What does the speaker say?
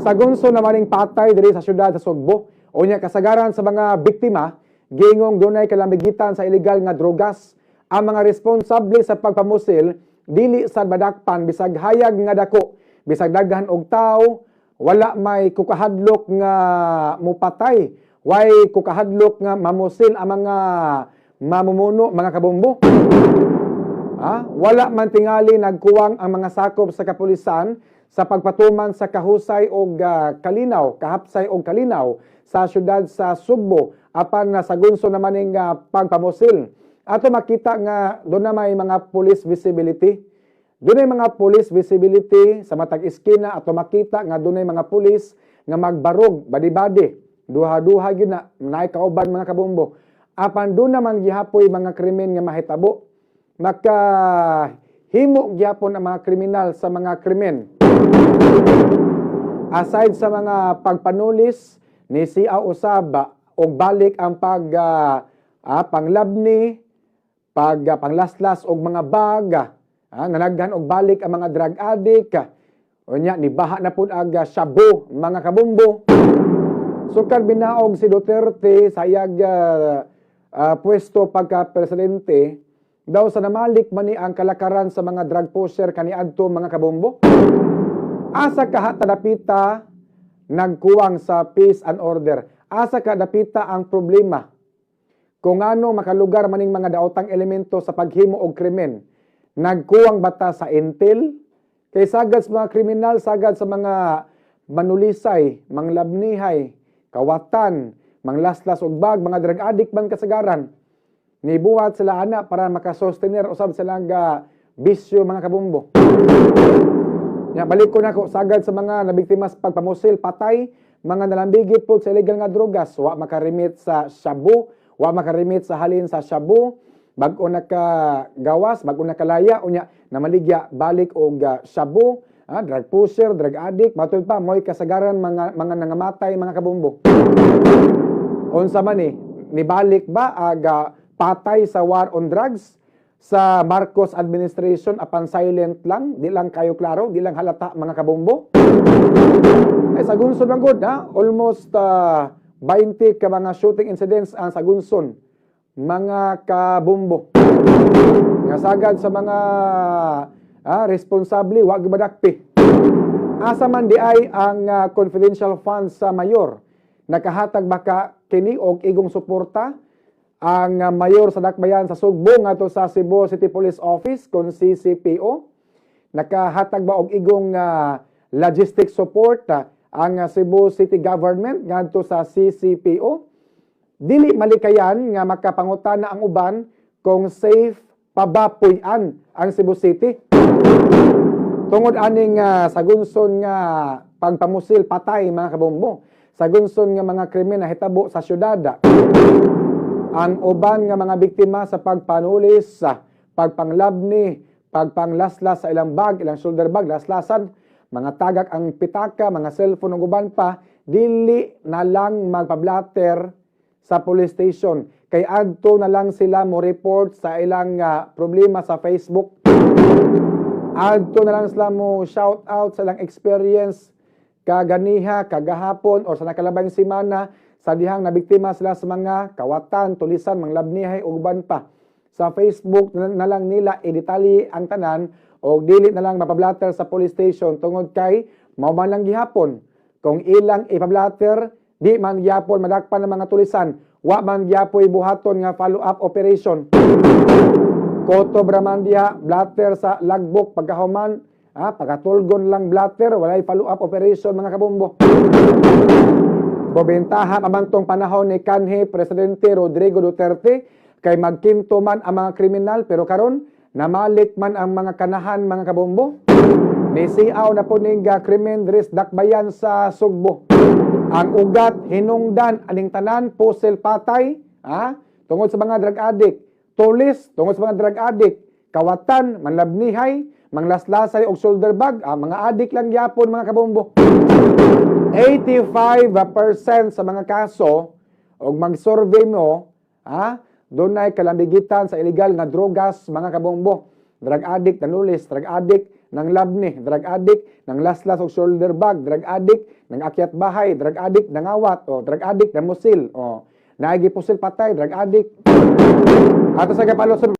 Sa gunso naman ning patay diri sa syudad sa Sugbo, unya kasagaran sa mga biktima gingong dunay kalamigitan sa ilegal nga drogas. Ang mga responsable sa pagpamusil dili sad madakpan bisag hayag nga dako, bisag daghan og tawo, wala may kukahadlok nga mupatay, way kukahadlok nga mamusil ang mga mamumuno, mga kabombo. Ha? Wala man tingali nagkuwang ang mga sakop sa kapulisan sa pagpatuman sa kahusay og kalinaw, kahapsay og kalinaw sa syudad sa Sugbo apan nga sa gunso naman ning pagpamusil. Ato makita nga doon na may mga police visibility. Doon ay mga police visibility sa matag iskina, ato makita nga doon ay mga police nga magbarog badi-badi. Duha-duha gyud na naay kauban, mga kabombo. Apan doon naman gihapoy mga krimen nga mahitabo, maka himo gyapon ang mga kriminal sa mga krimen. Aside sa mga pagpanulis ni siya usab og balik ang pag panglabni, pag panglaslas og mga bag, nanaghan og balik ang mga drug addict. Unya ni baha na pud ag shabu, mga kabombo. Sukad binaog si Duterte sa iyag pwesto pagka presidente, daw sa namalik man ni ang kalakaran sa mga drug pusher kaniadto, mga kabombo. Asa kaha dapita nagkuwang sa peace and order? Asa ka dapita ang problema? Kung ano makalugar maning mga daotang elemento sa paghimo og krimen, nagkuwang bata sa intel? Kay sagad sa mga kriminal, sagad sa mga manulisay, manglabnihay, kawatan, manglaslas og bag, mga drug addict man kasagaran. Nibuhat sila ana para makasostener usab sila nga bisyo, mga kabombo. Ya, balik ko nako sagad sa mga nabiktima sa pagpamusil, patay, mga nalambigit po sa illegal nga drogas, wa makarimit sa shabu, wa makarimit sa halin sa shabu, bag-o nakagawas, bag-o nakalaya, unya namaligya balik og shabu, drug pusher, drug addict, matud pa mo'y kasagaran mga nangamatay, mga kabombo. Unsa man ni nibalik ba aga patay sa war on drugs sa Marcos administration apan silent lang, di lang kayo klaro, di lang halata, mga kabombo? Ay, sa Gunson man gud ha, almost 20 ka mga shooting incidents ang sa Gunson, mga kabombo. Nga sagad sa mga responsable wa gyud madakpi. Asa man di ay ang confidential funds sa mayor? Nakahatag baka kini og igong suporta ang mayor sa Dakbayan sa Sugbo ngadto sa Cebu City Police Office kon CCPO? Nakahatag ba og igong logistic support ang Cebu City Government ngadto sa CCPO? Dili malikayan nga makapangutana ang uban kung safe pa ba puy-an ang Cebu City. Tungod aning sagunson nga pagpamusil patay, mga kabombo. Sagunson nga mga krimen na hitabo sa syudad. Ang uban nga mga biktima sa pagpanulis, sa pagpanglabni, pagpanglaslas sa ilang bag, ilang shoulder bag, laslasan, mga tagak ang pitaka, mga cellphone ug uban pa, dili na lang magpablatter sa police station. Kay adto na lang sila mo report sa ilang problema sa Facebook. Adto na lang sila mo shout out sa ilang experience kaganiha, kagahapon or sa nakalabang semana sa dihang nabiktima sila sa mga kawatan, tulisan, manglabnihay ug uban pa. Sa Facebook na lang nila i-detalye ang tanan o dili na lang mapablatter sa police station tungod kay mao man lang gihapon. Kung ilang ipablatter, di man gihapon madakpan ng mga tulisan, wa man gihapoy buhaton nga follow-up operation. Koto braman diha, blatter sa lagbok pagkahuman, pagkatulgon lang blatter, walay follow-up operation, mga kabombo. Bobentaha pa man tong panahon ni kanhi Presidente Rodrigo Duterte kay magkinto man ang mga kriminal, pero karon namalik man ang mga kanahan, mga kabombo. Nisiaw na po ning krimen diri sa Dakbayan sa Sugbo. Ang ugat hinungdan aning tanan: pusil patay, tungod sa mga drug addict, tulis tungod sa mga drug addict, kawatan, manlabnihay, manglaslasay og shoulder bag, mga addict lang gyapon, mga kabombo. 85% sa mga kaso og mag-survey mo, dunay kalambigitan sa illegal nga drogas, mga kabombo. Drug addict nanulis, drug addict Nang labni, drug addict, nang laslas og shoulder bag, drug addict, nang akyat bahay, drug addict, nangawat, oh, drug addict, namusil, oh, naay gipusil patay, drug addict. Ato sa kapalusod.